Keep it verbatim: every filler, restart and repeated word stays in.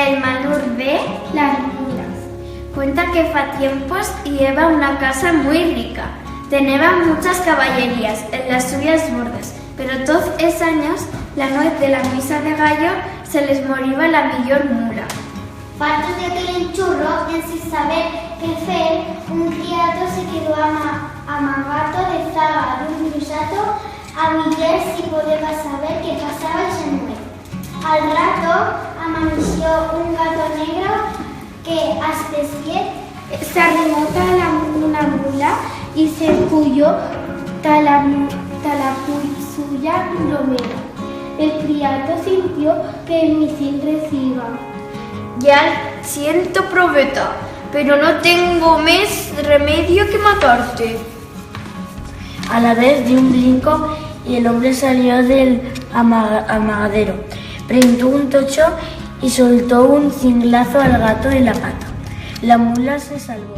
El malur de las mulas. Cuenta que fa tiempos i heba una casa muit rica. Teneba muchas caballerías en las suyas bordas, pero toz es anyos, la nuet de la misa de gallo, se les moriba la millor mula. Fartos de aquel enchurro, ensin saber qué fer, un criato se quedó ama-, amagato de zaga d'un lluzato a viyer si podeba saber qué pasaba ixa nuet. Al rato amaneció un gato negro que as siet s'arrimó ta la, una mula y se esculló ta la mu-, ta la pu-, suya lomera. El criato sintió que el misil reciba. Ya siento probeta, pero no tengo mes remedio que matarte. Alavez dio un blinco y el hombre salió del ama-, amagadero. Prentó un tocho y soltó un cinglazo al gato en la pata. La mula se salvó.